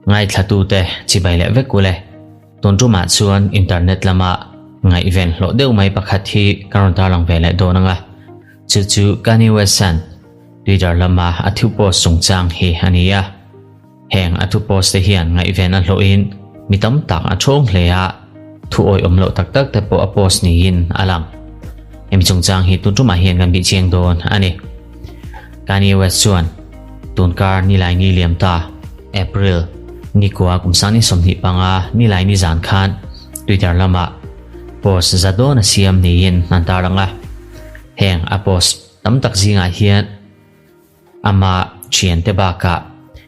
Ngaithlatute chibai leh vek ule. Tun tumah chuan internet lama ngaihven hlawh deuh mai pakhat hi ka rawn tarlang ve leh dawn ang a. Chu chu Kanye West-a'n Twitter lama a thu post chungchang hi a ni a. Heng a thu post te hian ngaihven a hlawhin mi tam tak a thawng hle a, thu awihawm loh tak tak te pawh a post niin a lang. Hemi chungchang hi tun tumah hian kan bih chiang dawn a ni. Kanye West chuan tunkar nilai ni liam ta, April, nikua kum 2025 nilai ni zan khan Twitter lamah post za dawn a siam niin an tarlang a. Heng a post tam tak zingah hian Ama thiante bakah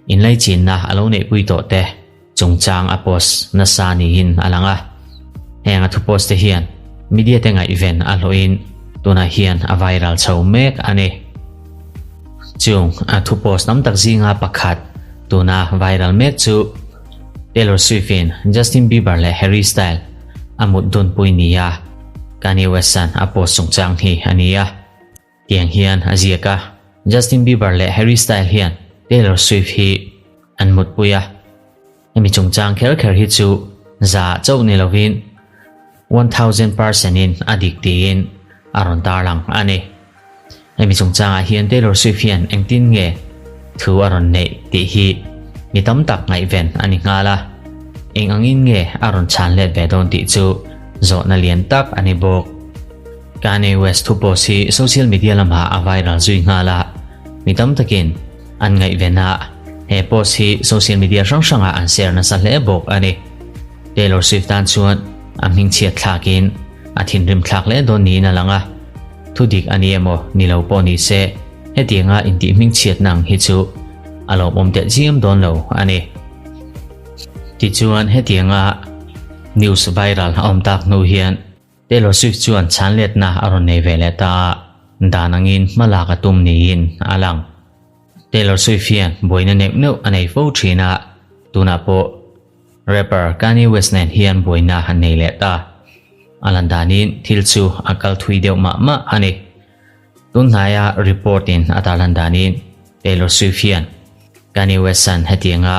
inlaichinna a lo neihpui tawh te chungchang a post nasa niin a lang a. Heng a thu post te hian media te ngaihven a hlawhin tunah hian a viral chho mek a ni. Chung a thu post tam tak zinga pakhat tuna viral mek chu Taylor Swift in Justin Bieber leh Harry Styles a mut dunpui nia Kanye West-a'n a post chungchang hi a ni a. Tiang hian a ziak a, Justin Bieber leh Harry Styles hian Taylor Swift hi an mutpui a, hemi chungchang kher kher hi chu za chauh ni lovin 1000 percent in a dik tiin a rawn tarlang a ni. Hemi chungchangah hian Taylor Swift hian engtin nge thu a rawn neih tih hi mi tam tak ngaihven a ni nghal a, eng angin nge a rawn chhan let ve dawn tih chu zawhna lian tak a ni bawk. Kanye West thu post hi social media lamah a viral zui nghal a, mi tam takin an ngaihven a, he post hi social media hrang hrangah an share nasa hle bawk a ni. Taylor Swift tan chuan a hmingchhiat thlakin a thinrim thlak hle dawn niin a lang a, thu dik a ni emaw ni lo pawh ni se hetianga intih hmingchhiatna ang hi chu a lawmawm teh chiam dawn lo a ni. Tichuan hetianga news viral a awm tak hnu hian Taylor Swift chuan chhanletna a rawn nei ve leh ta a, dan angin hma lak a tum niin a lang. Taylor Swift hian buaina neuh neuh a nei fo thin a, tunah pawh rapper Kanye West nen hian buaina an nei leh ta. A lan danin thil chu a kal thui deuh mah mah a ni. Tunhnaia report in a tarlan danin Taylor Swift hian Kanye West-a'n hetianga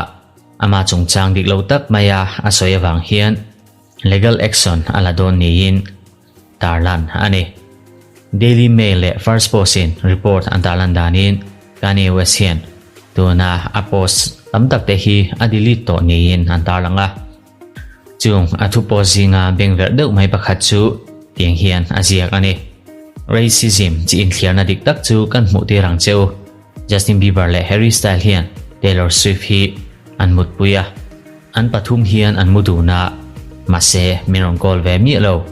ama chungchang dik lo tak maia a sawi avang hian Legal action a la dawn niin tarlan a ni. Daily Mail leh First Post-in report an tarlan danin Kanye West hian tuna a post tam tak te hi a delete tawh niin an tarlang a. Chung a thu post zinga bengverh deuh mai pakhat chu tiang hian a ziak a ni. Racism chi inthliarna dik tak chu kan hmuh tir ang che u. Justin Bieber leh Harry Styles hian Taylor Swift hi an mutpui a. An pathum hian an mu dun a, mahse min rawn call ve miah lo.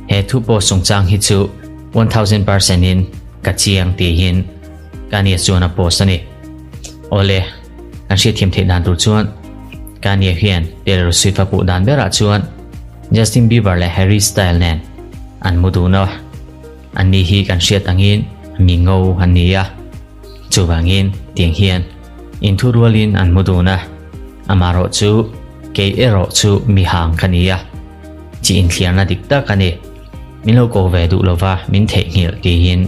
He thu post chungchang hi chu 1000% in ka chiang tiin Kanye chuan a post a ni. Awle, kan hriatthiam theih dan tur chuan Kanye hian Taylor Swift a puh dan berah chuan Justin Bieber leh Harry Styles nen an mu dun a, anni hi kan hriat angin mi ngo an ni a, chuvangin tiang hian Inthurualin an mu dun a, amarawh chu kei erawh chu mi hang ka ni a, chi inthliarna dik tak a ni. Min lo ko ve duh lova min theihnghilh tiin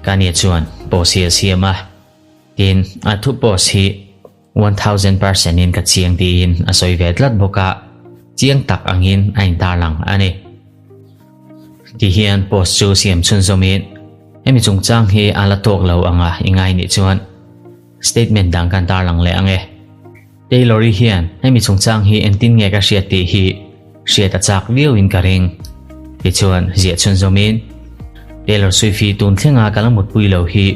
Kanye chuan post hi a siam a, tin a thu post hi 1000% in ka chiang tiin a sawi ve tlat bawk a, chiang tak angin a intarlang a ni. Tihian post chu siam chhunzawmin hemi chungchang hi a la tawk lo anga i ngai nih chuan Statement dang kan tarlang leh ang e. Taylor-i hian hemi chungchang hi engtin nge ka hriat tih hi hriat a chak viauin ka ring. Tichuan, ziah chhunzawmin, Taylor Swift hi tun thlenga ka la mutpui lo hi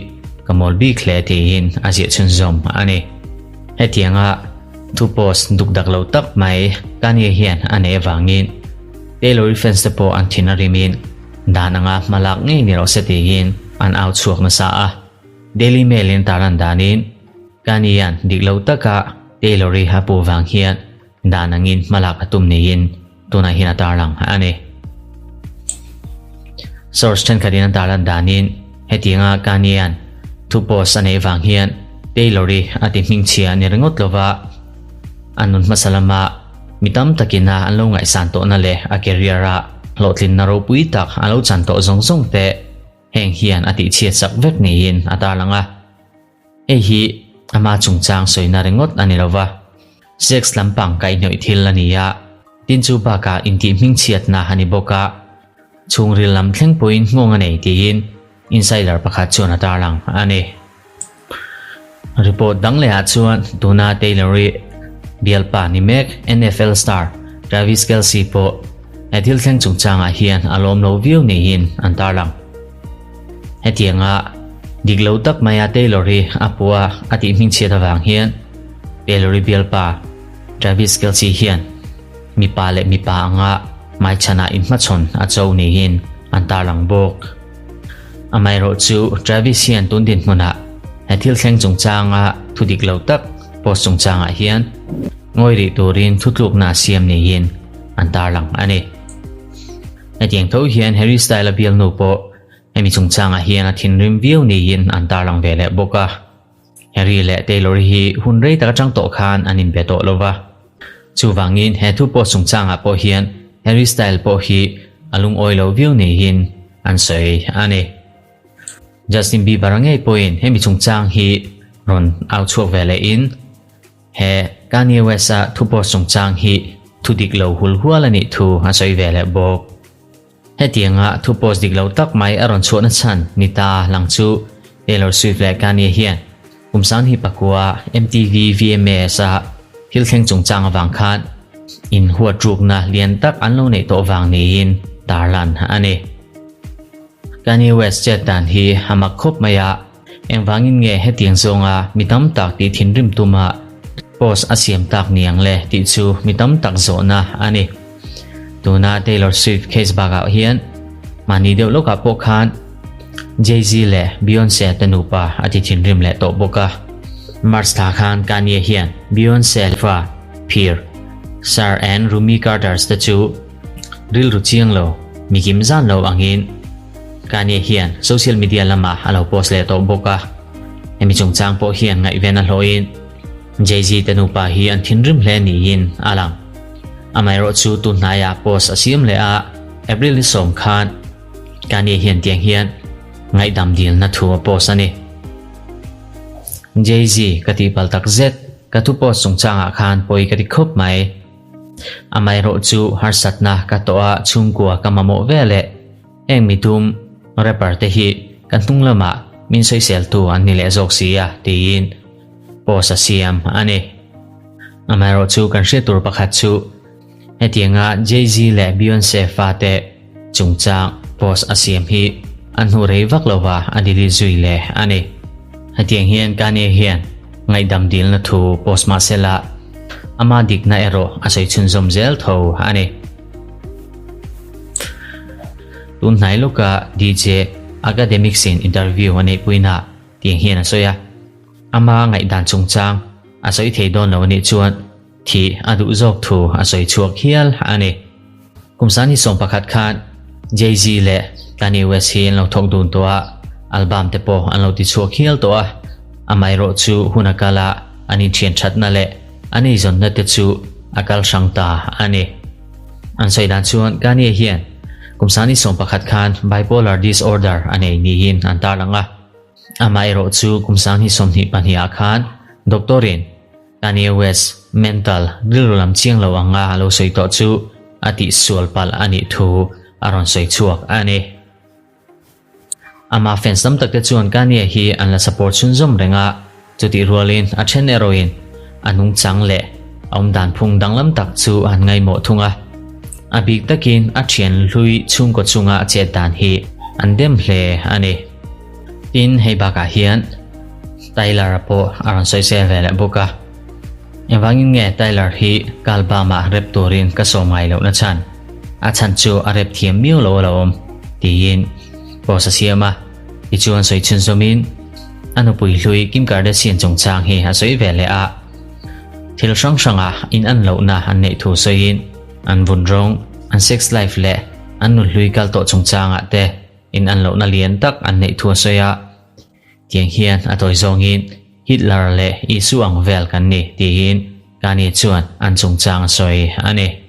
ka mawl bik hle tiin a ziah chhunzawm a ni. Hetianga thu post duk dak lo tak mai Kanye hian a nei avangin Taylor-i fans te pawh an thin a rimin dan anga hma lak ngei ni rawh se tiin an au chhuak nasa a. Daily Mail in tarlan danin, Kanye-a'n dik lo taka Taylor-i a puh vang hian dan angin hmalak a tum niin tunah hian a tarlang a ni. Source thenkhatin an tarlan danin, hetianga Kanye-a'n thu post a neih vang hian Taylor-i a ti hmingchhia a ni ringawt lova, a nun hmasa lama mi tam takina an lo ngaihsan tawhna leh a career-a hlawhtlinna ropui tak a lo chan tawh zawng zawng te Heng hian a tihchhiat sak vek niin a tarlang a. Hei hi Ama chungchang sawina ringawt a ni lo va, sex lampang kaihhnawih thil a ni a, tin chu bakah intih hmingchhiatna a ni bawk a, chhungril lam thleng pawhin nghawng a nei tiin insider pakhat chuan a tarlang a ni. Report dang lehah chuan tuna Taylor-i bialpa ni mek NFL star Travis Kelce pawh he thil thleng chungchangah hian a lawm lo viau niin an tarlang. Hetianga dik lo tak maia Taylor hi a pua a tih hmingchhiat avang hian Taylor-i bialpa Travis Kelce hian mipa leh mipa anga hmaichhanah inhmachhawn a cho niin an tarlang bawk. Amaherawhchu Travis hian tun dinhmunah he thil thleng chungchanga thu dik lo tak post chungchangah hian ngawi rih turin thutlukna a siam niin an tarlang a ni. Hetiang tho hian Harry Styles-a bialnu pawh hemi chungchangah hian a thinrim viau niin an tarlang ve leh bawk a. Harry leh Taylor-i hi hun rei tak atang tawh khan an inbe tawh lo va. Chuvangin he thu post chungchangah pawh hian Harry Styles pawh hi a lungawi lo viau niin an sawi a ni. Justin Bieber-a ngei pawhin hemi chungchang hi rawn au chhuak ve lehin, He Kanye West-a thu post chungchang hi thu dik lo hul hual a nih thu a sawi ve leh bawk. Hetianga thu post dik lo tak mai a rawn chhuahna chhan ni ta lang chu Taylor Swift leh Kanye hian kum sanghi pakua MTV VMAs-a thil thleng chungchang avang khan inhuat rukna lian tak an lo neih tawh vang niin tarlan a ni. Kanye West chet dan hi a mak khawp mai a. Engvangin nge hetiang zawnga mi tam tak tih thinrim tuma post a siam tak niang le tih chu mi tam tak zawhna a ni. Tuna Taylor Swift case bakah hian mahni deuh lawkah pawh khan Jay-Z leh Beyonce te nupa a ti thinrim leh tawh bawk a. March thla khan Kanye hian Beyonce fa phir Sir and Rumi Carters te chu rilru chiang lo, mi kim zan lo angin Kanye hian social media lamah a lo post leh tawh bawk a, hemi chungchang pawh hian ngaihven a hlawhin Jay-Z te nupa hi an thinrim hle niin a lang. Amaherawhchu tun hnaiah post a siam leh a, April ni sawm khan Kanye hian tiang hian ngaihdam dilna thu a post a ni. Jay-Z ka tihpalh tak zet, ka thu post chungchangah khan pawi ka ti khawp mai. Amaherawhchu harsatna ka tawh a chhungkua ka mamawh ve leh Heng mitum rapper te hi kan hnung lamah min sawiseltu an ni leh zawk si a tiin post a siam a ni. Amaherawhchu kan hriat tur pakhat chu hetianga Jay-Z leh Beyonce fate chungchang post a siam hi a hnu rei vak lova a delete zui leh a ni. Hetiang hian Kanye hian ngaihdam dilna thu post mahsela ama dikna erawh a sawi chhunzawm zel tho a ni. Tun hnai lawka DJ Academics in interview a neihpuina tiang hian a sawi a, ama ngaihdan chungchang a sawi thei dawn lo anih chuan thih a duh zawk thu a sawi chhuak hial a ni. Kum sangni 11 khan Jay-Z leh Kanye West hi an lo thawk dun tawh a, album te pawh an lo ti chhuak hial tawh a, amaherawh chu hun a kal a, an inthian thatna leh an eizawnna te chu a kal hrang ta a ni. An sawi dan chuan Kanye hian kum sangni 11 khan bipolar disorder a nei niin an tarlang a. Amaherawh chu kum sangni 24 ah khan doctor in Kanye West mental rilru lam chiang lo anga a lo sawi tawh chu a tihsual palh a nih thu a rawn sawi chhuak a ni. Ama fans tam tak te chuan Kanye hi an la support chhunzawm reng a, chutih rualin a then erawhin a nungchang leh a awmdan phung danglam tak chu an ngaihmawh thung a. A bik takin a thian hlui chhungkaw chunga a chet dan hi an dem hle a ni. Tin, hei bakah hian Tyler-a pawh a rawn sawisel ve leh bawk a. Engvangin nge Tyler hi ka album-ah rap turin ka sawm ngai lohna chhan? A chhan chu a rap thiam miau lo a lo awm, tiin post a siam a. Tichuan sawi chhunzawmin a nupui hlui Kim Kardashian chungchang hi a sawi ve leh a. Thil hrang hranga in an lohna an neih thu sawiin an vun rawng, an sex life leh an nuhlui kal tawh chungchangah te in an lohna lian tak an neih thu a sawi a. Tiang hian a tawi zawngin Hitler leh Isu ang vel kan ni tiin Kanye chuan an chungchang a sawi a ni.